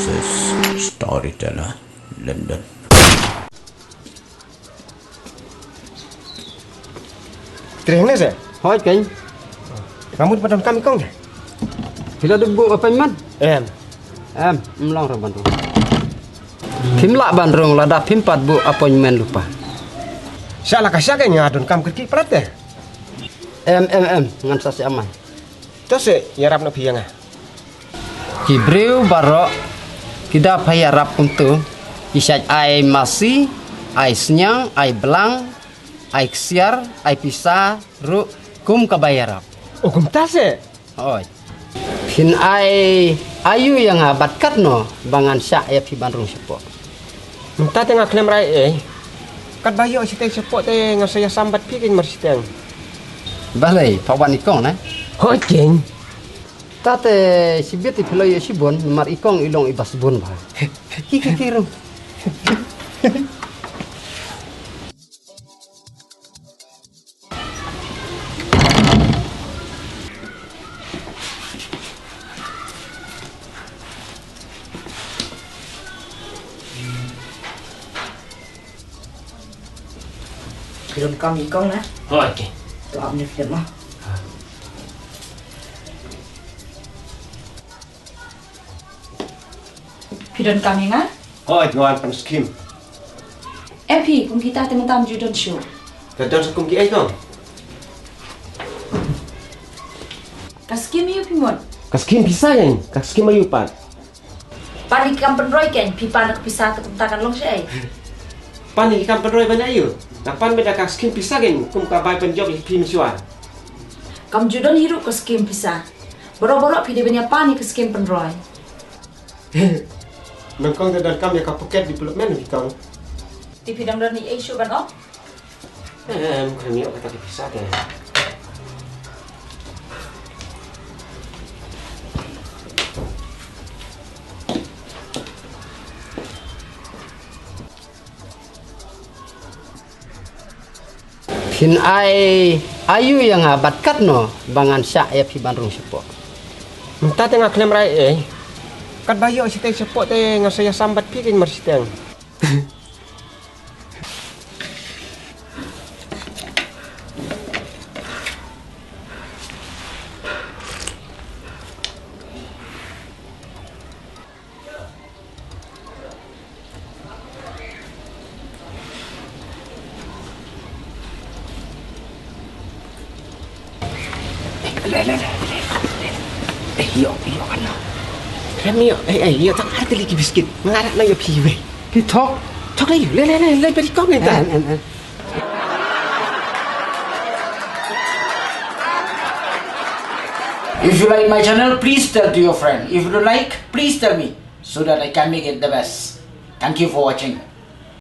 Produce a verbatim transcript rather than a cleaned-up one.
This is Storyteller London. Treh ne se? Hoi keng. Nga mut ba donkam ïa i kong te. Phi la dep buh appointment? Em. Em, ym long re ban rung. Phim lah ban rung lada phim pat buh appointment lypa. Sha la ka sha keng, nga donkam kyrkieh palat te. Em, em, em, ngan sa sha mai. To se ïarap noh phi ïa nga. Ki briew baroh ki da pha ïarap kumto, ki shait ai masi, ai sniang, ai blang, ai ksiar, ai pisa ruh kum ka ba ïarap. O kumta se? Oi. Phin ai aïu ïa nga bad katno ba ngan shah ïa phi ban rung shapoh? Mynta te nga khlem rai ei. Katba ïoh shiteng shapoh te nga sa ïasam bad phi keng mar shiteng. Balei, pha wan i kong ne? Hoi keng. Tate shibit i phi la ïoh shibun, namar i kong i long i ba sbun bha. Ki ki ki rung. Phi donkam ïa i kong ne? Hoi, keng. To ap ne phi ma. Phi donkam ïa nga? Hoi, nga wan pan skim. Em phi, kum kita te mynta ym ju don shuh. Ka don sa kum kiei kong? Ka skim aïu phi mut? Ka skim pisa keng, ka skim aïu pat? Pan ïa ki kam pynroi keng, phi pan ïa ka pisa te kumta kan long shaei? Pan ïa ki kam pynroi ban aïu? Nga pan beit da ka skim pisa keng, kum ka bai pynjop ïa phi mynshuwa. Kam ju don hi ruh ka skim pisa. Baroh baroh phi dei ban ïa pan ïa ka skim pynroi. Nyngkong te donkam ïa ka pocket development hi kong. Te phi dang don ei ei shuh ban ong? Em, khlem ïoh kata ka pisa te. Phin ai aïu ïa nga bad katno ba ngan shah ïa phi ban rung shapoh? Mynta te nga khlem rai ei. Katba ïoh shiteng shapoh te nga sa ïasam bad phi keng mar shiteng. Le, le, le, le, le. Eh, ïoh, ïoh, kan. Khlem ïoh, eh, eh, ïoh, tang ar tylli ki biskit. Nga rat na ïoh phi wei. Phi thok. Thok le, le, le, le, le, beri kong ni ta. Em, em, em. If you like my channel, please tell to your friend. If you don't like, please tell me so that I can make it the best. Thank you for watching.